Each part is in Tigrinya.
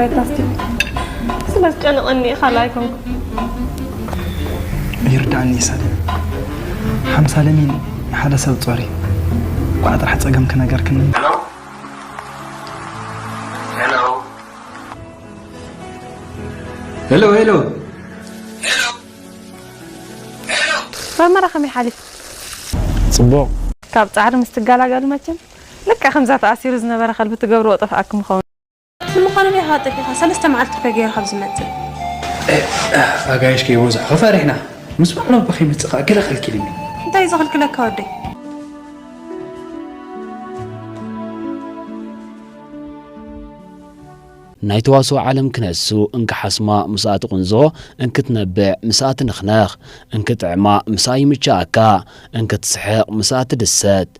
ሬታ እስቲ ስለ ዝጨነቐኒ ኢኻ ላይኮንኩ። ይርዳእኒ ሳሌም። ሓምሳ ለሚን ሓደ ሰብ ጾሪ። እኳ ጥራሕ ጸገም ክነገርክኒ። ሄሎ፣ ሄሎ፣ ሄሎ። መርመራ ከመይ ሓሊፉ? ጽቡቕ። ካብ ጻዕሪ ምስ ትገላገሉ መቸም ልክዕ ከምዛ ተኣሲሩ ዝነበረ ከልቢ ትገብርዎ ጠፍኣኩም ይኸውን። ንምዃኑ ኣበይ ኢኻ ጠፊእኻ? ሰለስተ መዓልቲ እኮ ገይሩ ካብ ዝመጽእ። ኣጋይሽ ከይበዝሑ ፈሪሕና። ምስ በዓል ኣቦ ከይመጽእ ከኣ ገለ ከልኪልኒ። እንታይ እዩ ዘኽልክለካ ወደይ? ናይ ተዋስኦ ዓለም ክነሱ እንክሓስማ ምስኣ ትቕንዞ፣ እንክትነብዕ ምስኣ ትንኽነኽ፣ እንክጥዕማ ምስኣ ይምችኣካ፣ እንክትስሕቕ ምስኣ ትድሰት።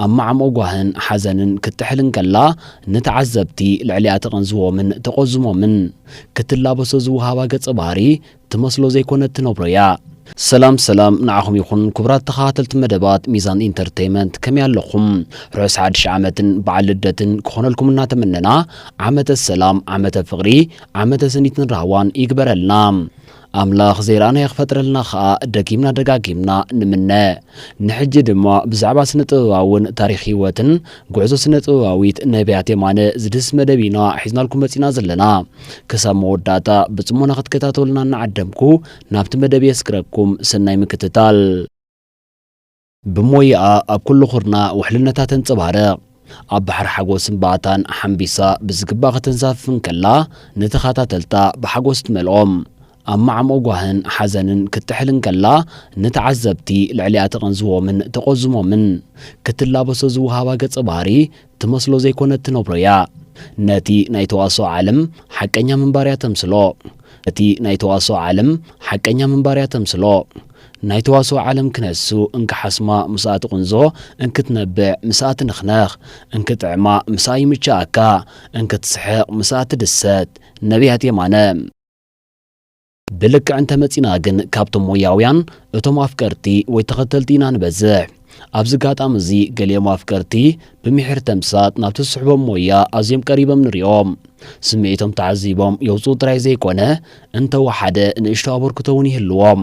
ኣብ ማዕምኦ ጓህን ሓዘንን ክትጥሕል እንከላ፣ ንተዓዘብቲ ልዕሊኣ ተቐንዝዎምን ተቖዝሞምን። ክትላበሶ ዝወሃባ ገጸ ባህሪ ትመስሎ ዘይኮነት ትነብሮ እያ። ሰላም ሰላም ንዓኹም ይኹን ክቡራት ተኸታተልቲ መደባት ሚዛን ኢንተርተይመንት፣ ከመይ ኣለኹም? ርሑስ ሓድሽ ዓመትን በዓል ልደትን ክኾነልኩም እናተመነና፣ ዓመተ ሰላም፣ ዓመተ ፍቕሪ፣ ዓመተ ስኒትን ራህዋን ይግበረልና። ኣምላኽ ዘይረኣናዮ ክፈጥረልና ኸኣ ደጊምና ደጋጊምና ንምነ። ንሕጂ ድማ ብዛዕባ ስነ ጥበባውን ታሪኽ ህይወትን ጉዕዞ ስነ ጥበባዊት ነቢያት የማነ ዝድህስ መደብ ኢና ሒዝናልኩም መጺና ዘለና። ክሳብ መወዳእታ ብጽሞና ክትከታተሉና እናዓደምኩ ናብቲ መደብ የስግረኩም። ሰናይ ምክትታል። ብሞያኣ ኣብ ኩሉ ኩርና ውሕልነታ ተንጸባርቕ። ኣብ ባሕሪ ሓጎስን ባእታን ሓምቢሳ ብዝግባእ ከተንሳፍፍ እንከላ፣ ንተኸታተልታ ብሓጎስ ትመልኦም። ኣብ ማዕምኦ ጓህን ሓዘንን ክትጥሕል እንከላ፣ ንተዓዘብቲ ልዕሊኣ ተቐንዝዎምን ተቖዝሞምን። ክትላበሶ ዝወሃባ ገጸ ባህሪ ትመስሎ ዘይኮነት ትነብሮ እያ። ነቲ ናይ ተዋስኦ ዓለም ሓቀኛ ምንባር እያ ተምስሎ። እቲ ናይ ተዋስኦ ዓለም ሓቀኛ ምንባር እያ ተምስሎ። ናይ ተዋስኦ ዓለም ክነሱ እንክሓስማ ምስኣ ትቕንዞ፣ እንክትነብዕ ምስኣ ትንኽነኽ፣ እንክጥዕማ ምስኣ ይምችኣካ፣ እንክትስሕቕ ምስኣ ትድሰት። ነቢያት የማነ። ብልክዕ እንተመጺና ግን ካብቶም ሞያውያን እቶም ኣፍቀርቲ ወይ ተኸተልቲ ኢና ንበዝሕ። ኣብዚ ኣጋጣሚ እዚ ገሊኦም ኣፍቀርቲ ብምሒር ተምሳጥ ናብቲ ዝስሕቦም ሞያ ኣዝዮም ቀሪቦም ንሪኦም። ስምዒቶም ተዓዚቦም የውጽኡ ጥራይ ዘይኮነ፣ እንተወሓደ ንእሽቶ ኣበርክቶ እውን ይህልዎም።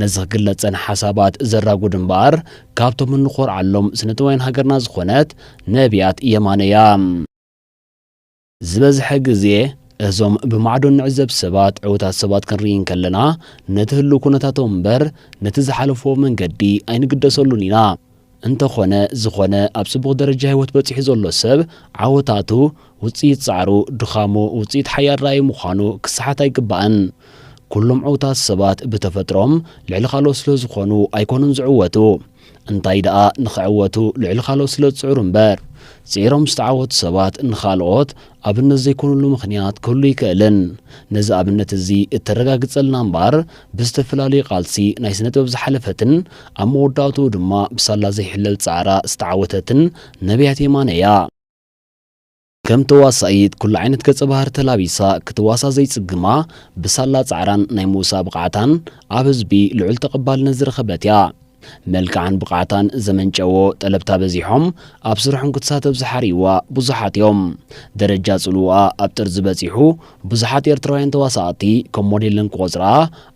ነዚ ክግለጸን ሓሳባት ዘራጉድ እምበኣር፣ ካብቶም እንኾርዓሎም ስነጥበባውያን ሃገርና ዝኾነት ነቢያት የማነ እያ። ዝበዝሐ ግዜ እዞም ብማዕዶ እንዕዘብ ሰባት ዕዉታት ሰባት ክንርኢ እንከለና፣ ነቲ ህሉው ኩነታቶም እምበር ነቲ ዝሓለፍዎ መንገዲ ኣይንግደሰሉን ኢና። እንተኾነ ዝኾነ ኣብ ጽቡቕ ደረጃ ህይወት በጺሑ ዘሎ ሰብ ዓወታቱ ውጽኢት ጻዕሩ፣ ድኻሙ ውጽኢት ሓያል ራእይ ምዃኑ ክሰሓት ኣይግባእን። ኩሎም ዕዉታት ሰባት ብተፈጥሮም ልዕሊ ካልኦት ስለ ዝኾኑ ኣይኮኑን ዝዕወቱ። እንታይ ደኣ ንኽዕወቱ ልዕሊ ካልኦት ስለ ዝጽዕሩ እምበር። ጽዒሮም ዝተዓወቱ ሰባት ንኻልኦት ኣብነት ዘይኮኑሉ ምኽንያት ክህሉ ይክእልን። ነዚ ኣብነት እዚ እተረጋግጸልና እምበኣር ብዝተፈላለዩ ቃልሲ ናይ ስነ ጥበብ ዝሓለፈትን ኣብ መወዳእትኡ ድማ ብሳላ ዘይሕለል ጻዕራ ዝተዓወተትን ነቢያት የማነ እያ። ከም ተዋሳኢት ኩሉ ዓይነት ገጸ ባህሪ ተላቢሳ ክትዋሳ ዘይጽግማ ብሳላ ጻዕራን ናይ ምውሳእ ብቕዓታን ኣብ ህዝቢ ልዑል ተቐባልነት ዝረኸበት እያ። መልክዓን ብቕዓታን ዘመንጨዎ ጠለብታ በዚሖም ኣብ ስርሖም ክትሳተፍ ዝሓርይዋ ብዙሓት እዮም። ደረጃ ጽልውኣ ኣብ ጥርዚ በጺሑ ብዙሓት ኤርትራውያን ተዋሳእቲ ከም ሞዴለን ክቖጽራ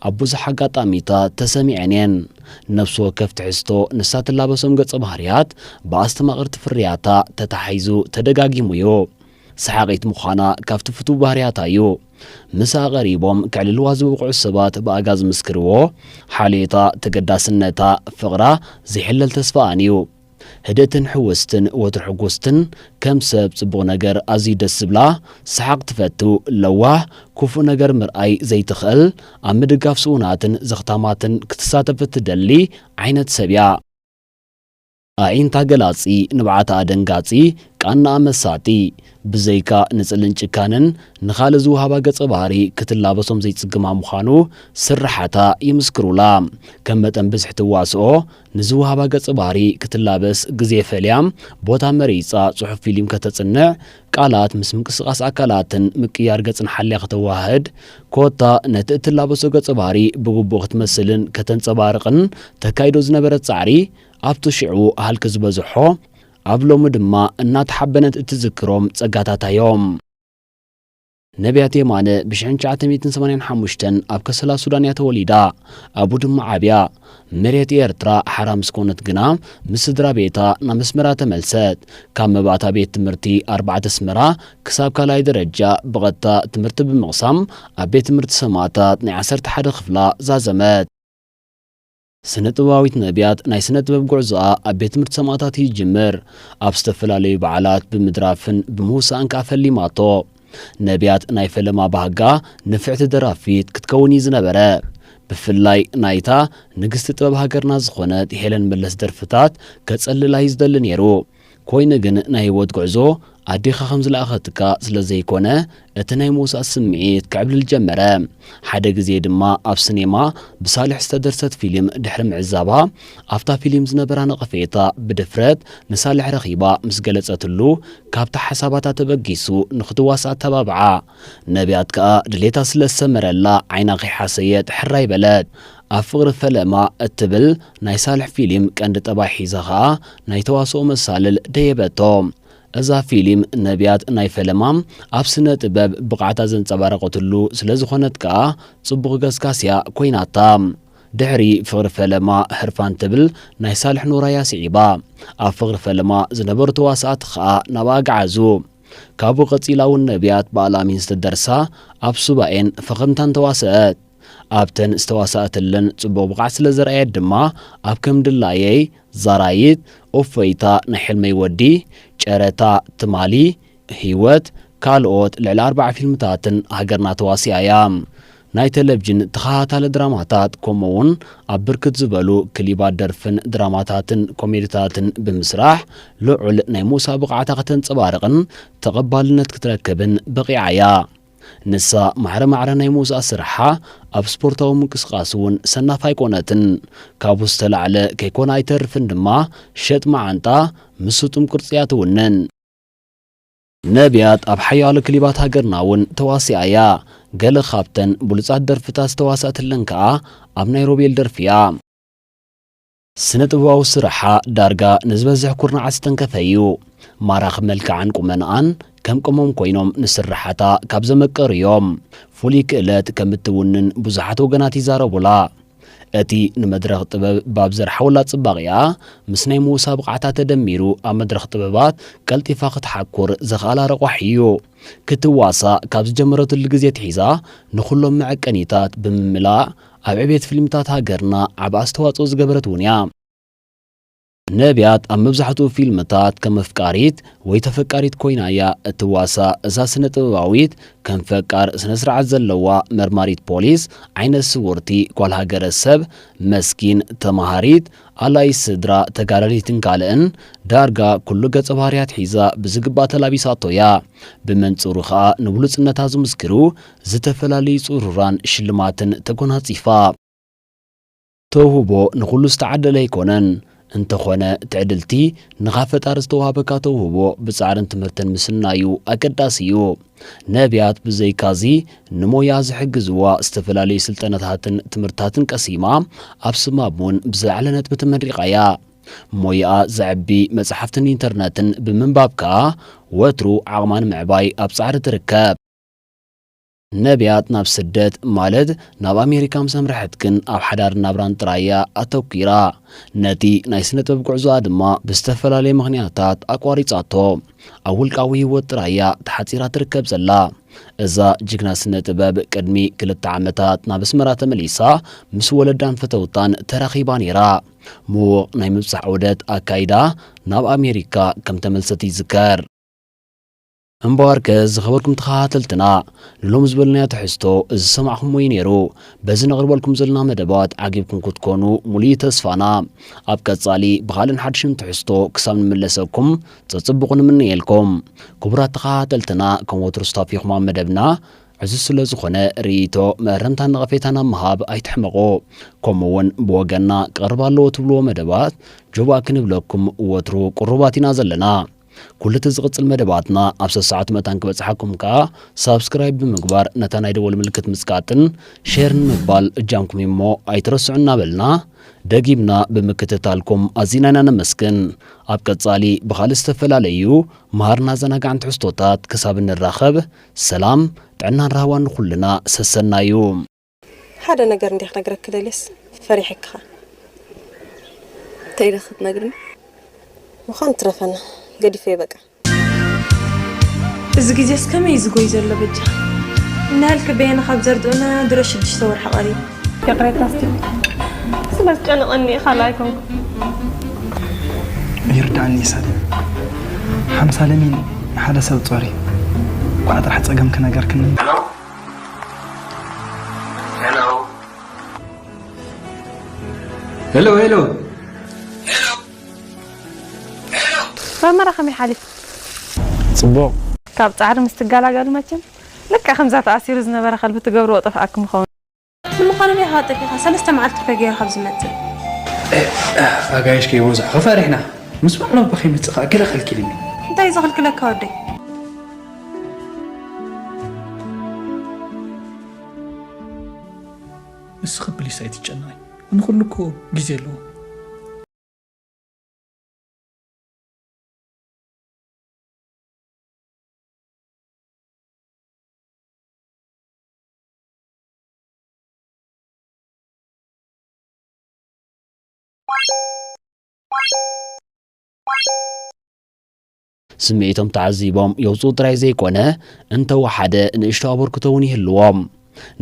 ኣብ ብዙሕ ኣጋጣሚታት ተሰሚዐን እየን። ነፍሲ ወከፍ ትሕዝቶ ንሳ ትላበሶም ገጸ ባህርያት ብኣስተማቐርቲ ፍርያታ ተታሒዙ ተደጋጊሙ እዩ። ሰሓቒት ምዃና ካብቲ ፍቱው ባህርያታ እዩ። ምስኣ ቀሪቦም ከዕልልዋ ዝበቕዑ ሰባት ብኣጋ ዝምስክርዎ፣ ሓልዮታ፣ ተገዳስነታ፣ ፍቕራ፣ ዘይሕለል ተስፋኣን እዩ። ህድእትን ሕውስትን፣ ወትሩ ሕጉስትን፣ ከም ሰብ ጽቡቕ ነገር ኣዝዩ ደስ ዝብላ፣ ሰሓቕ ትፈቱ፣ ለዋህ፣ ክፉእ ነገር ምርኣይ ዘይትኽእል፣ ኣብ ምድጋፍ ስኡናትን ዘኽታማትን ክትሳተፍ እትደሊ ዓይነት ሰብ እያ። ኣዒንታ ገላጺ፣ ንብዓታ ኣደንጋጺ፣ ቃናኣ መሳጢ፣ ብዘይካ ንጽልን ጭካነን ንኻልእ ዝወሃባ ገጸ ባህሪ ክትላበሶም ዘይጽግማ ምዃኑ ስርሓታ ይምስክሩላ። ከም መጠን ብዝሒ ትዋስኦ ንዝወሃባ ገጸ ባህሪ ክትላበስ ግዜ ፈልያ፣ ቦታ መሪጻ፣ ጽሑፍ ፊልም ከተጽንዕ፣ ቃላት ምስ ምንቅስቓስ ኣካላትን ምቅያር ገጽን ሓልያ ከተወሃህድ፣ ኮታ ነቲ እትላበሶ ገጸ ባህሪ ብግቡእ ክትመስልን ከተንጸባርቕን ተካይዶ ዝነበረት ጻዕሪ፣ ኣብቲ ሽዑ ሃልኪ ዝበዝሖ፣ ኣብ ሎሚ ድማ እናተሓበነት እትዝክሮም ጸጋታታ እዮም። ነቢያት የማነ ብ ሽሕን ትሽዓተ ሚእትን ሰማንያን ሓሙሽተን ኣብ ከሰላ ሱዳን እያ ተወሊዳ። ኣብኡ ድማ ዓብያ። መሬት ኤርትራ ሓራ ምስ ኮነት ግና፣ ምስ ስድራ ቤታ ናብ ኣስመራ ተመልሰት። ካብ መባእታ ቤት ትምህርቲ ኣርባዕተ ኣስመራ ክሳብ ካልኣይ ደረጃ ብቐጥታ ትምህርቲ ብምቕሳም፣ ኣብ ቤት ትምህርቲ ሰማእታት ናይ ዓሰርተ ሓደ ክፍላ ዛዘመት። ስነ ጥበባዊት ነቢያት ናይ ስነ ጥበብ ጉዕዞኣ ኣብ ቤት ትምህርቲ ሰማእታት እዩ ዝጅምር። ኣብ ዝተፈላለዩ በዓላት ብምድራፍን ብምውሳእን ከኣ ፈሊማቶ። ነቢያት ናይ ፈለማ ባህጋ ንፍዕቲ ደራፊት ክትከውን እዩ ዝነበረ። ብፍላይ ናይታ ንግስቲ ጥበብ ሃገርና ዝኾነት ሄለን መለስ ደርፍታት ከጸልላ እዩ ዝደሊ ነይሩ። ኮይኑ ግን ናይ ህይወት ጉዕዞ ኣዴኻ ከም ዝለኣኸትካ ስለ ዘይኮነ፣ እቲ ናይ ምውሳእ ስምዒት ክዕብልል ጀመረ። ሓደ ግዜ ድማ ኣብ ስኔማ ብሳልሕ ዝተደርሰት ፊልም ድሕሪ ምዕዛባ፣ ኣብታ ፊልም ዝነበራ ነቐፌታ ብድፍረት ንሳልሕ ረኺባ ምስ ገለጸትሉ፣ ካብታ ሓሳባታ ተበጊሱ ንኽትዋሳእ ኣተባብዓ። ነቢያት ከኣ ድሌታ ስለ ዝሰመረላ ዓይና ከይሓሰየት ሕራይ በለት። ኣብ ፍቕሪ ፈለማ እትብል ናይ ሳልሕ ፊልም ቀንዲ ጠባይ ሒዛ ኸኣ ናይ ተዋስኦ መሳልል ደየበቶ። እዛ ፊልም ነቢያት ናይ ፈለማ ኣብ ስነ ጥበብ ብቕዓታ ዘንጸባረቐትሉ ስለ ዝኾነት ከኣ ጽቡቕ ገስጋስ እያ ኮይናታ። ድሕሪ ፍቕሪ ፈለማ ህርፋን ትብል ናይ ሳልሕ ኑራ እያ ስዒባ። ኣብ ፍቕሪ ፈለማ ዝነበሩ ተዋሳእቲ ኸኣ ናብኣ ገዓዙ። ካብኡ ቀጺላ እውን ነቢያት ብኣልኣሚን ዝተደርሳ ኣብ ሱባኤን ፈኸምታን ተዋስአት። ኣብተን ዝተዋሳእትለን ጽቡቕ ብቕዓት ስለ ዘርኣየት ድማ ኣብ ከም ድላየይ፣ ዛራይት፣ እፎይታ፣ ናይ ሕልመይ ወዲ፣ ጨረታ፣ ትማሊ፣ ህይወት፣ ካልኦት ልዕሊ ኣርባዓ ፊልምታትን ሃገርና ተዋሲኣ እያ። ናይ ቴሌቪዥን ተኸታታሊ ድራማታት፣ ከምኡ እውን ኣብ ብርክት ዝበሉ ክሊባት ደርፍን ድራማታትን ኮሜዲታትን ብምስራሕ ልዑል ናይ ምውሳእ ብቕዓታ ከተንጸባርቕን ተቐባልነት ክትረክብን በቒዓ እያ። ንሳ ማዕረ ማዕረ ናይ ምውሳእ ስርሓ ኣብ ስፖርታዊ ምንቅስቓስ እውን ሰናፍ ኣይኮነትን። ካብኡ ዝተላዕለ ከይኮነ ኣይተርፍን ድማ ሸጥ መዓንጣ ምስ ስጡም ቅርጺ እያ ትውንን። ነቢያት ኣብ ሓያሎ ክሊባት ሃገርና እውን ተዋሲኣ እያ። ገለ ካብተን ብሉጻት ደርፍታት ዝተዋስኣትለን ከኣ ኣብ ናይ ሮቤል ደርፊ እያ። ስነ ጥበባዊ ስርሓ ዳርጋ ንዝበዝሕ ኩርናዓት ዝተንከፈ እዩ። ማራኺ መልክዓን ቁመናኣን ከም ቅመም ኮይኖም ንስርሓታ ካብ ዘመቀሩ እዮም። ፍሉይ ክእለት ከም እትውንን ብዙሓት ወገናት ይዛረቡላ። እቲ ንመድረኽ ጥበብ ባብ ዘርሓወላ ጽባቕኣ ምስ ናይ ምውሳ ብቕዓታ ተደሚሩ ኣብ መድረኽ ጥበባት ቀልጢፋ ክትሓኩር ዘኽኣላ ረቋሒ እዩ። ክትዋሳእ ካብ ዝጀመረትሉ ግዜ ኣትሒዛ ንኹሎም መዐቀኒታት ብምምላእ ኣብ ዕቤት ፊልምታት ሃገርና ዓቢ ኣስተዋጽኦ ዝገበረት እውን እያ። ነቢያት ኣብ መብዛሕትኡ ፊልምታት ከም ኣፍቃሪት ወይ ተፈቃሪት ኮይና እያ እትዋሳእ። እዛ ስነ ጥበባዊት ከም ፈቃር ስነ ስርዓት ዘለዋ መርማሪት ፖሊስ፣ ዓይነ ስውርቲ ጓል ሃገረሰብ፣ መስኪን፣ ተማሃሪት፣ ኣላይት ስድራ፣ ተጋዳሊትን ካልእን ዳርጋ ኩሉ ገጸ ባህርያት ሒዛ ብዝግባእ ተላቢሳቶ እያ። ብመንጽሩ ኸኣ ንብሉጽነታ ዝምስክሩ ዝተፈላለዩ ጽሩራን ሽልማትን ተጎናጺፋ። ተውህቦ ንኹሉ ዝተዓደለ ኣይኮነን። እንተኾነ ትዕድልቲ ንኻ ፈጣሪ ዝተዋህበካ ተውህቦ ብጻዕርን ትምህርትን ምስናዩ ኣገዳሲ እዩ። ነቢያት ብዘይካዚ ንሞያ ዝሕግዝዋ ዝተፈላለዩ ስልጠናታትን ትምህርትታትን ቀሲማ ኣብ ስማብ እውን ብዝለዓለ ነጥቢ ተመሪቓ እያ። ሞያኣ ዘዕቢ መጽሓፍትን ኢንተርነትን ብምንባብ ከኣ ወትሩ ዓቕማ ንምዕባይ ኣብ ጻዕሪ ትርከብ። ነቢያት ናብ ስደት ማለት ናብ ኣሜሪካ ምስ ኣምርሐት ግን ኣብ ሓዳርን ናብራን ጥራይ እያ ኣተኲራ። ነቲ ናይ ስነ ጥበብ ጉዕዞኣ ድማ ብዝተፈላለየ ምኽንያታት ኣቋሪጻቶ። ኣብ ውልቃዊ ህይወት ጥራይ እያ ተሓጺራ ትርከብ ዘላ። እዛ ጅግና ስነ ጥበብ ቅድሚ ክልተ ዓመታት ናብ ኣስመራ ተመሊሳ ምስ ወለዳን ፈተውታን ተራኺባ ነይራ። ምዉቕ ናይ ምብጻሕ ዑደት ኣካይዳ ናብ ኣሜሪካ ከም ተመልሰት ይዝከር። እምበኣርከ ዝኸበርኩም ተኸታተልትና፣ ንሎሚ ዝበልናዮ ትሕዝቶ እዚ ዝሰማዕኩምዎ እዩ ነይሩ። በዚ ነቕርበልኩም ዘለና መደባት ዓጊብኩም ክትኮኑ ሙሉእ እዩ ተስፋና። ኣብ ቀጻሊ ብኻልእን ሓድሽን ትሕዝቶ ክሳብ ንምለሰኩም ጸጽቡቑ ንምነየልኩም። ክቡራት ተኸታተልትና፣ ከም ወትሩ ስታፍ ኢኹም ኣብ መደብና። ዕዙዝ ስለ ዝኾነ ርእይቶ፣ መእረምታን ነቐፌታን ኣብ ምሃብ ኣይትሕመቑ። ከምኡ እውን ብወገንና ክቐርብ ኣለዎ ትብልዎ መደባት ጆባእ ክንብለኩም ወትሩ ቅሩባት ኢና ዘለና። ኩሉ እቲ ዝቕጽል መደባትና ኣብ ሰዓት መታን ክበጽሓኩም ከኣ ሳብስክራይብ ብምግባር ነታ ናይ ደወል ምልክት ምጽቃጥን ሼርን ምባል እጃምኩም እሞ ኣይትረስዑ እናበልና ደጊምና ብምክትታልኩም ኣዚና ኢና ነመስግን። ኣብ ቀጻሊ ብኻልእ ዝተፈላለዩ መሃርን ኣዘናጋዕን ትሕዝቶታት ክሳብ እንራኸብ ሰላም ጥዕናን ራህዋን ንኹልና ሰሰናዩ። ሓደ ነገር እንዲያ ክነግረኪ ደልየስ ፈሪሐኪኻ። እንታይ ኢለ ክትነግርኒ? ምዃን ትረፈና ገዲፈ በቃ። እዚ ግዜስ ከመይ እዩ ዝጎይ ዘሎ በጃ? እናሃልክ በየነ ካብ ዘርድኡና ድሮ ሽዱሽተ ወርሒ ቀሪቡ። ይቕሬታ እስቲ ስለ ዝጨነቐኒ ኢኻ ላይኮንኩ። ይርዳእኒ እዩ ሳሌም። ሓምሳ ለሚን ሓደ ሰብ ጾር እዩ። እኳ ጥራሕ ጸገም ክነገርክኒ። ሄሎ ሄሎ። መርመራ ከመይ ሓሊፉ? ጽቡቕ። ካብ ጻዕሪ ምስ ትገላገሉ መቸም ልክዕ ከምዛ ተኣሲሩ ዝነበረ ከልቢ ትገብርዎ ጠፍኣኩም ይኸውን። ንምዃኑ ኣበይ ኢኻ ጠፊእኻ? ሰለስተ መዓልቲ እኮ ገይሩ ካብ ዝመጽእ። ኣጋይሽ ከይበዝሑ ፈሪሕና። ምስ በዓል ኣቦ ከይመጽእ ከኣ ገለ ከልኪልኒ። እንታይ እዩ ዘኽልክለካ ወደይ? ንስኺ ፕሊስ ኣይትጨነቒ። ንኹሉ እኮ ግዜ ኣለዎ። ስምዒቶም ተዓዚቦም የውፅኡ ጥራይ ዘይኮነ፣ እንተወሓደ ንእሽቶ ኣበርክቶ እውን ይህልዎም።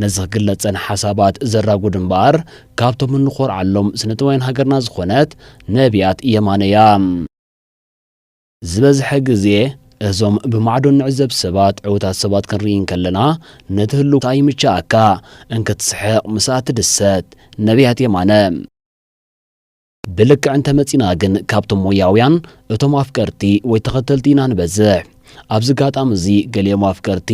ነዚ ክግለጸን ሓሳባት ዘራጉድ እምበኣር፣ ካብቶም እንኾርዓሎም ስነ ጥበባውያን ሃገርና ዝኾነት ነቢያት የማነ እያ። ዝበዝሐ ግዜ እዞም ብማዕዶ እንዕዘብ ሰባት ዕዉታት ሰባት ክንርኢ እንከለና፣ ነቲ ህሉው ኣይምችኣካ፣ እንክትስሕቕ ምስኣ ትድሰት። ነቢያት የማነ። ብልክዕ እንተመጺና ግን ካብቶም ሞያውያን እቶም ኣፍቀርቲ ወይ ተኸተልቲ ኢና ንበዝሕ። ኣብዚ ኣጋጣሚ እዚ ገሊኦም ኣፍቀርቲ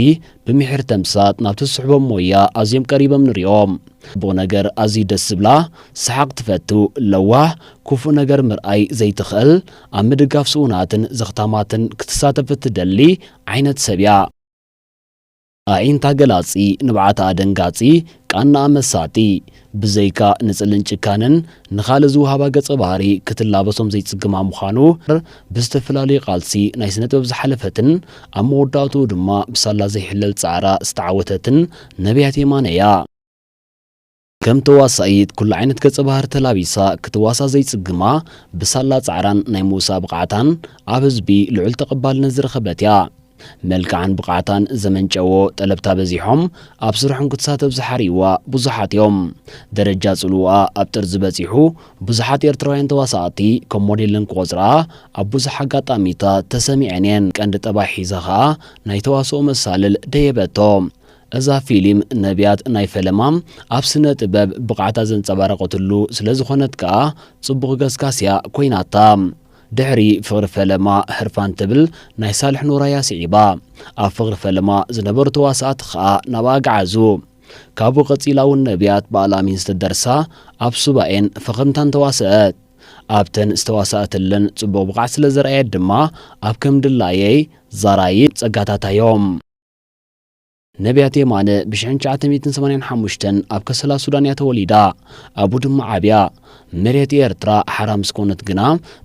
ብምሒር ተምሳጥ ናብቲ ዝስሕቦም ሞያ ኣዝዮም ቀሪቦም ንሪኦም። ጽቡቕ ነገር ኣዝዩ ደስ ዝብላ፣ ሰሓቕ ትፈቱ፣ ለዋህ፣ ክፉእ ነገር ምርኣይ ዘይትኽእል፣ ኣብ ምድጋፍ ስኡናትን ዘኽታማትን ክትሳተፍ እትደሊ ዓይነት ሰብ እያ። ኣዒንታ ገላጺ፣ ንብዓታ ኣደንጋጺ፣ ቃናኣ መሳጢ፣ ብዘይካ ንጽልን ጭካንን ንኻልእ ዝወሃባ ገጸ ባህሪ ክትላበሶም ዘይጽግማ ምዃኑ፣ ብዝተፈላለዩ ቃልሲ ናይ ስነ ጥበብ ዝሓለፈትን ኣብ መወዳእትኡ ድማ ብሳላ ዘይሕለል ጻዕራ ዝተዓወተትን ነቢያት የማነ እያ። ከም ተዋሳኢት ኩሉ ዓይነት ገጸ ባህሪ ተላቢሳ ክትዋሳ ዘይጽግማ፣ ብሳላ ጻዕራን ናይ ምውሳእ ብቕዓታን ኣብ ህዝቢ ልዑል ተቐባልነት ዝረኸበት እያ። መልክዓን ብቕዓታን ዘመንጨዎ ጠለብታ በዚሖም ኣብ ስርሖም ክትሳተፍ ዝሓርይዋ ብዙሓት እዮም። ደረጃ ጽልውኣ ኣብ ጥርዚ በጺሑ፣ ብዙሓት ኤርትራውያን ተዋሳእቲ ከም ሞዴለን ክቖጽራ ኣብ ብዙሕ ኣጋጣሚታት ተሰሚዐን እየን። ቀንዲ ጠባይ ሒዛ ኸኣ ናይ ተዋስኦ መሳልል ደየበቶ። እዛ ፊልም ነቢያት ናይ ፈለማ ኣብ ስነ ጥበብ ብቕዓታ ዘንጸባረቐትሉ ስለ ዝኾነት ከኣ ጽቡቕ ገስጋስ እያ ኮይናታ። ድሕሪ ፍቕሪ ፈለማ ህርፋን ትብል ናይ ሳልሕ ኑራያ ስዒባ። ኣብ ፍቕሪ ፈለማ ዝነበሩ ተዋሳእቲ ከኣ ናብኣ ገዓዙ። ካብኡ ቀጺላ እውን ነቢያት ብኣልኣሚን ዝተደርሳ ኣብ ሱባኤን ፈኸምታን ተዋሰአት። ኣብተን ዝተዋሳእትለን ጽቡቕ ብቕዓት ስለ ዘርኣየት ድማ ኣብ ከም ድላየይ ዛራይብ ጸጋታታ እዮም። ነቢያት የማነ ብሽሕን ትሽዓተ ሚእትን ሰማንያን ሓሙሽተን ኣብ ከሰላ ሱዳን እያ ተወሊዳ። ኣብኡ ድማ ዓብያ። መሬት ኤርትራ ሓራ ምስ ኮነት ግና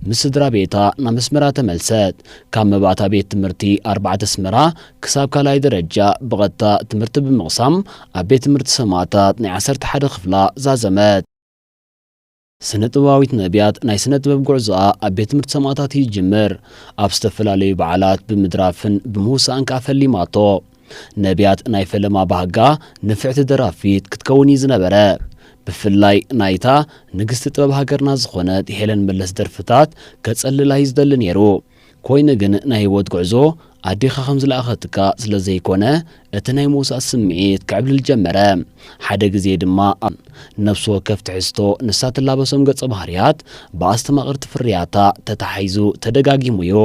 ምስ ስድራ ቤታ ናብ ኣስመራ ተመልሰት። ካብ መባእታ ቤት ትምህርቲ ኣርባዕተ ኣስመራ ክሳብ ካልኣይ ደረጃ ብቐጥታ ትምህርቲ ብምቕሳም ኣብ ቤት ትምህርቲ ሰማእታት ናይ ዓሰርተ ሓደ ክፍላ ዛዘመት። ስነ ጥበባዊት ነቢያት ናይ ስነ ጥበብ ጉዕዞኣ ኣብ ቤት ትምህርቲ ሰማእታት ይጅምር። ኣብ ዝተፈላለዩ በዓላት ብምድራፍን ብምውሳእን ከኣ ፈሊማቶ። ነቢያት ናይ ፈለማ ባህጋ ንፍዕቲ ደራፊት ክትከውን እዩ ዝነበረ። ብፍላይ ናይታ ንግስቲ ጥበብ ሃገርና ዝኾነት ሄለን መለስ ደርፍታት ከጸልላ እዩ ዝደሊ ነይሩ። ኮይኑ ግን ናይ ህይወት ጉዕዞ ኣዴኻ ከም ዝለኣኸትካ ስለ ዘይኮነ፣ እቲ ናይ ምውሳእ ስምዒት ክዕብልል ጀመረ። ሓደ ግዜ ድማ ነፍሲ ወከፍ ትሕዝቶ ንሳ ትላበሶም ገጸ ባህርያት ብኣስተማቐርቲ ፍርያታ ተታሒዙ ተደጋጊሙ እዩ።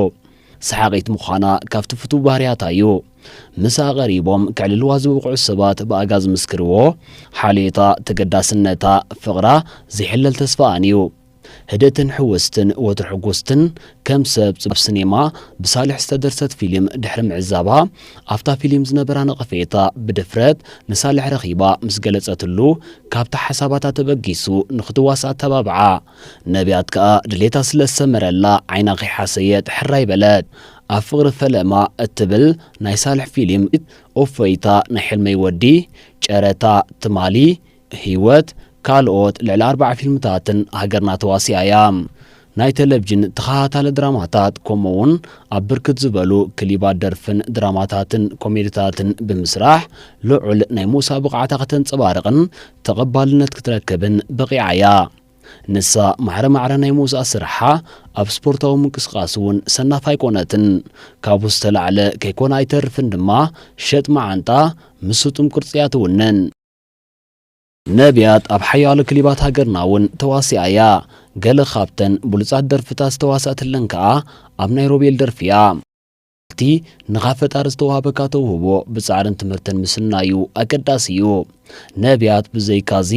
ሰሓቒት ምዃና ካብቲ ፍቱው ባህርያታ እዩ። ምስኣ ቀሪቦም ከዕልልዋ ዝበቕዑ ሰባት ብኣጋ ዝምስክርዎ፣ ሓልዮታ፣ ተገዳስነታ፣ ፍቕራ፣ ዘይሕለል ተስፋኣን እዩ። ህድእትን ሕውስትን ወትሩ ሕጉስትን ከም ሰብ ጽቡቕ ኣብ ሲኔማ ብሳልሕ ዝተደርሰት ፊልም ድሕሪ ምዕዛባ፣ ኣብታ ፊልም ዝነበራ ነቐፌታ ብድፍረት ንሳልሕ ረኺባ ምስ ገለጸትሉ፣ ካብታ ሓሳባታ ተበጊሱ ንኽትዋሳእ ኣተባብዓ። ነብያት ከኣ ድሌታ ስለ ዝሰመረላ ዓይና ከይሓሰየት ሕራይ በለት። ኣብ ፍቕሪ ፈለማ እትብል ናይ ሳልሕ ፊልም፣ ኦፎይታ፣ ናይ ሕልመይ ወዲ፣ ጨረታ፣ ትማሊ፣ ህይወት፣ ካልኦት ልዕሊ ኣርብዓ ፊልምታትን ሃገርና ተዋሲኣ እያ። ናይ ቴሌቪዥን ተኸታታሊ ድራማታት፣ ከምኡ'ውን ኣብ ብርክት ዝበሉ ክሊባት ደርፍን ድራማታትን ኮሜዲታትን ብምስራሕ ልዑል ናይ ምውሳእ ብቕዓታ ከተንጸባርቕን ተቐባልነት ክትረክብን በቒዓ እያ። ንሳ ማዕረ ማዕረ ናይ ምውሳእ ስርሓ ኣብ ስፖርታዊ ምንቅስቓስ እውን ሰናፍ ኣይኮነትን። ካብኡ ዝተላዕለ ከይኮነ ኣይተርፍን ድማ ሸጥ መዓንጣ ምስ ስጡም ቅርጺ እያ ትውንን። ነብያት ኣብ ሓያሎ ክሊባት ሃገርና እውን ተዋሲኣ እያ። ገለ ካብተን ብሉጻት ደርፍታት ዝተዋስኣትለን ከኣ ኣብ ናይ ሮቤል ደርፊ እያ። እቲ ንኻ ፈጣሪ ዝተዋህበካ ተውህቦ ብጻዕርን ትምህርትን ምስናዩ ኣገዳሲ እዩ። ነብያት ብዘይካዚ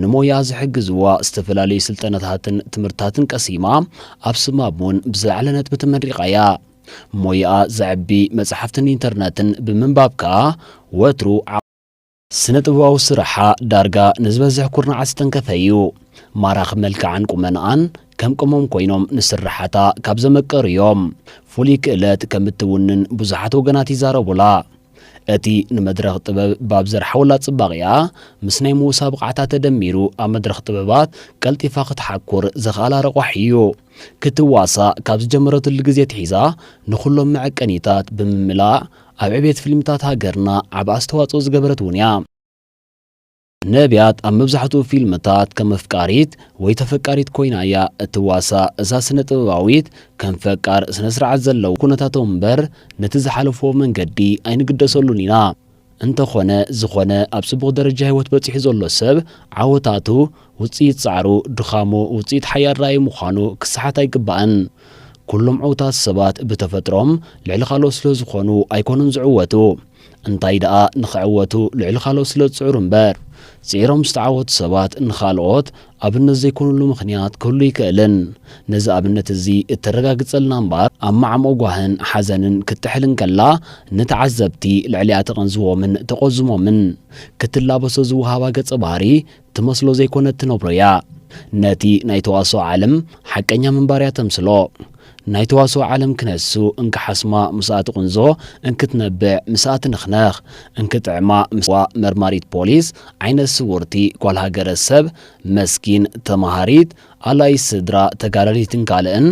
ንሞያ ዝሕግዝዋ ዝተፈላለዩ ስልጠናታትን ትምህርትታትን ቀሲማ ኣብ ስማብ እውን ብዝለዓለ ነጥቢ ተመሪቓ እያ። ሞያኣ ዘዕቢ መጽሓፍትን ኢንተርነትን ብምንባብ ከኣ ወትሩ ዓ-፣ ስነ ጥበባዊ ስራሓ ዳርጋ ንዝበዝሕ ኩርናዓት ዝተንከፈ እዩ። ማራኺ መልክዓን ቁመናኣን ከም ቅመም ኮይኖም ንስርሓታ ካብ ዘመቀሩ እዮም። ፍሉይ ክእለት ከም እትውንን ብዙሓት ወገናት ይዛረቡላ። እቲ ንመድረኽ ጥበብ ባብ ዘርሓወላ ጽባቐኣ፣ ምስ ናይ ምውሳ ብቕዓታ ተደሚሩ፣ ኣብ መድረኽ ጥበባት ቀልጢፋ ክትሓኩር ዘኽኣላ ረቋሒ እዩ። ክትዋሳእ ካብ ዝጀመረትሉ ግዜ ኣትሒዛ፣ ንኹሎም መዐቀኒታት ብምምላእ፣ ኣብ ዕቤት ፊልምታት ሃገርና ዓቢ ኣስተዋጽኦ ዝገበረት እውን እያ። ነብያት ኣብ መብዛሕትኡ ፊልምታት ከም ኣፍቃሪት ወይ ተፈቃሪት ኮይና እያ እትዋሳእ። እዛ ስነ ጥበባዊት ከም ፈቃር ስነ ስርዓት ዘለዎም ኩነታቶም እምበር ነቲ ዝሓለፍዎ መንገዲ ኣይንግደሰሉን ኢና። እንተኾነ ዝኾነ ኣብ ጽቡቕ ደረጃ ህይወት በጺሑ ዘሎ ሰብ ዓወታቱ ውጽኢት ጻዕሩ፣ ድኻሙ ውጽኢት ሓያል ራእዩ ምዃኑ ክሰሓት ኣይግባእን። ኩሎም ዕዉታት ሰባት ብተፈጥሮም ልዕሊ ካልኦት ስለ ዝኾኑ ኣይኮኑን ዝዕወቱ። እንታይ ደኣ ንኽዕወቱ ልዕሊ ካልኦት ስለ ዝጽዕሩ እምበር። ጽዒሮም ዝተዓወቱ ሰባት ንኻልኦት ኣብነት ዘይኮኑሉ ምኽንያት ክህሉ ኣይክእልን። ነዚ ኣብነት እዚ እተረጋግጸልና እምበር፣ ኣብ ማዕምኦ ጓህን ሓዘንን ክትጥሕል እንከላ፣ ንተዓዘብቲ ልዕሊኣ ተቐንዝዎምን ተቖዝሞምን። ክትላበሶ ዝወሃባ ገጸ ባህሪ ትመስሎ ዘይኮነት ትነብሮ እያ። ነቲ ናይ ተዋስኦ ዓለም ሓቀኛ ምንባር እያ ተምስሎ። ናይ ተዋስኦ ዓለም ክነሱ እንክሓስማ ምስኣ ትቕንዞ፣ እንክትነብዕ ምስኣ ትንኽነኽ፣ እንክጥዕማ ምስዋ መርማሪት ፖሊስ፣ ዓይነት ስውርቲ ጓል ሃገረ ሰብ፣ መስኪን፣ ተማሃሪት፣ ኣላዪ ስድራ፣ ተጋዳሊትን ካልእን፣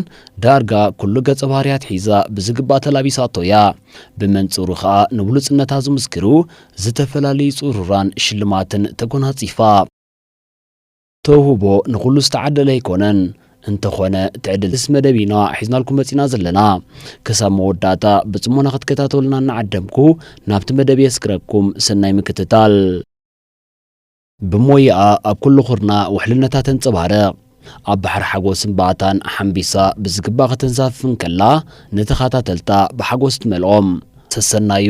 ዳርጋ ኩሉ ገጸ ባህርያት ሒዛ ብዝግባእ ተላቢሳቶ እያ። ብመንጽሩ ኸኣ ንብሉጽነታ ዝምስክሩ ዝተፈላለዩ ጽሩራን ሽልማትን ተጎናጺፋ። ተውህቦ ንኹሉ ዝተዓደለ ኣይኮነን። እንተኾነ፣ ትዕድልስ መደብ ኢና ሒዝናልኩም መጺና ዘለና። ክሳብ መወዳእታ ብጽሞና ክትከታተሉና እናዓደምኩ፣ ናብቲ መደብ የስግረኩም። ሰናይ ምክትታል። ብሞያኣ ኣብ ኩሉ ኹርና ውሕልነታ ተንጸባርቕ። ኣብ ባሕሪ ሓጎስን ባእታን ሓምቢሳ ብዝግባእ ከተንሳፍፍ እንከላ፣ ንተኸታተልታ ብሓጎስ ትመልኦም። ሰሰናዩ።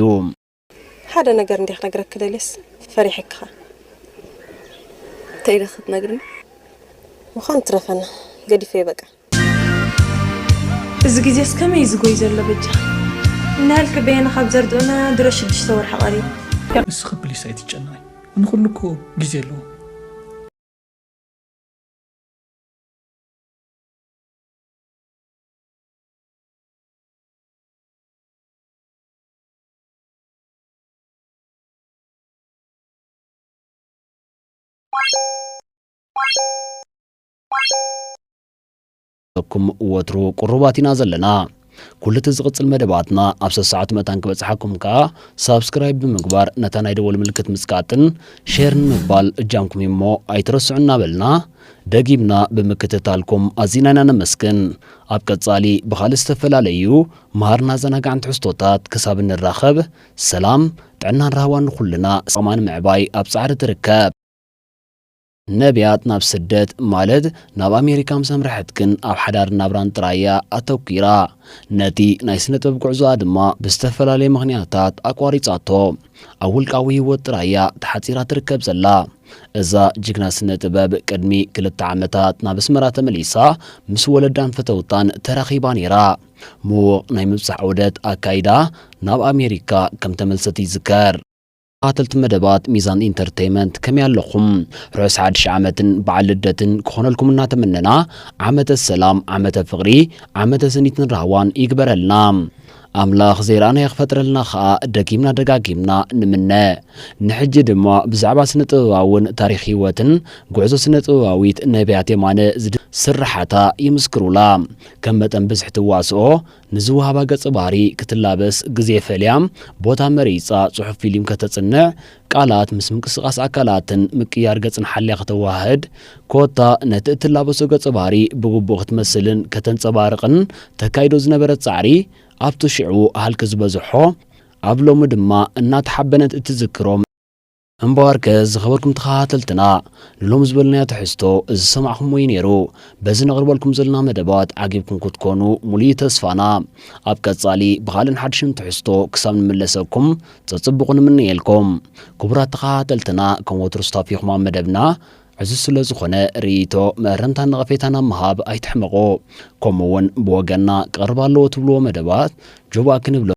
ሓደ ነገር እንዲየ ክነግረኪ ደልየስ ፈሪሐኪኻ። እንታይ ኢለ ክትነግርኒ? ምዃን ትረፈና፣ ገዲፈዮ በቃ። እዚ ግዜስ ከመይ እዩ ዝጎይ ዘሎ በጃ? እናሃልኪ በየነ ካብ ዘርድኡና ድሮ ሽዱሽተ ወርሒ ቀሪቡ። ንስኺ ፕሊስ ኣይትጨነቒ፣ ንኹሉ እኮ ግዜ ኣለዎ። ኩም ወትሩ ቅሩባት ኢና ዘለና። ኩሉ እቲ ዝቕጽል መደባትና ኣብ ሰዓት መታን ክበጽሓኩም ከኣ ሳብስክራይብ ብምግባር ነታ ናይ ደወል ምልክት ምጽቃጥን ሼር ንምባል እጃምኩም እሞ ኣይትረስዑ እናበልና፣ ደጊምና ብምክትታልኩም ኣዚና ኢና ነመስግን። ኣብ ቀጻሊ ብኻልእ ዝተፈላለዩ መሃርን ኣዘናጋዕን ትሕዝቶታት ክሳብ እንራኸብ፣ ሰላም፣ ጥዕናን ራህዋን ንኹልና፣ ሰላም ንምዕባይ ኣብ ጻዕሪ ትርከብ። ነቢያት ናብ ስደት ማለት ናብ ኣሜሪካ ምስ ኣምርሐት ግን ኣብ ሓዳር ናብራን ጥራያ ኣተኲራ። ነቲ ናይ ስነ ጥበብ ጉዕዞኣ ድማ ብዝተፈላለየ ምኽንያታት ኣቋሪጻቶ። ኣብ ውልቃዊ ህይወት ጥራያ ተሓጺራ ትርከብ ዘላ። እዛ ጅግና ስነ ጥበብ ቅድሚ ክልተ ዓመታት ናብ ኣስመራ ተመሊሳ ምስ ወለዳን ፈተውታን ተራኺባ ነይራ። ምዉቕ ናይ ምብጻሕ ዑደት ኣካይዳ ናብ ኣሜሪካ ከም ተመልሰት ይዝከር። ተኸታተልቲ መደባት ሚዛን ኢንተርቴይመንት ከመይ ኣለኹም? ርሑስ ሓድሽ ዓመትን በዓል ልደትን ክኾነልኩም እናተመነና ዓመተ ሰላም፣ ዓመተ ፍቕሪ፣ ዓመተ ስኒትን ራህዋን ይግበረልና። ኣምላኽ ዘይረኣናዮ ክፈጥረልና ኸኣ ደጊምና ደጋጊምና ንምነ። ንሕጂ ድማ ብዛዕባ ስነ ጥበባውን ታሪኽ ህይወትን ጉዕዞ ስነ ጥበባዊት ነቢያት የማነ ዝድ-፣ ስርሓታ ይምስክሩላ። ከም መጠን ብዝሒ ትዋስኦ ንዝወሃባ ገጸ ባህሪ ክትላበስ ግዜ ፈልያ፣ ቦታ መሪጻ ጽሑፍ ፊልም ከተጽንዕ፣ ቃላት ምስ ምንቅስቓስ ኣካላትን ምቅያር ገጽን ሓልያ ከተዋህድ፣ ኮታ ነቲ እትላበሶ ገጸ ባህሪ ብግቡእ ክትመስልን ከተንጸባርቕን ተካይዶ ዝነበረት ጻዕሪ፣ ኣብቲ ሽዑ ሃልኪ ዝበዝሖ፣ ኣብ ሎሚ ድማ እናተሓበነት እትዝክሮም። እምበኣርከ ዝኸበርኩም ተኸታተልትና፣ ንሎሚ ዝበልናዮ ትሕዝቶ እዚ ዝሰማዕኩምዎ እዩ ነይሩ። በዚ ነቕርበልኩም ዘለና መደባት ዓጊብኩም ክትኮኑ ሙሉእ እዩ ተስፋና። ኣብ ቀጻሊ ብኻልእን ሓድሽን ትሕዝቶ ክሳብ ንምለሰኩም ጸጽብቑ ንምነየልኩም። ክቡራት ተኸታተልትና፣ ከም ወትሩ ስታፊኹም ኣብ መደብና ዕዙዝ ስለ ዝኾነ ርእይቶ፣ መእረምታን ነቐፌታን ኣብ ምሃብ ኣይትሕመቑ። ከምኡ እውን ብወገንና ክቐርብ ኣለዎ ትብልዎ መደባት ጆባእ ክንብሎ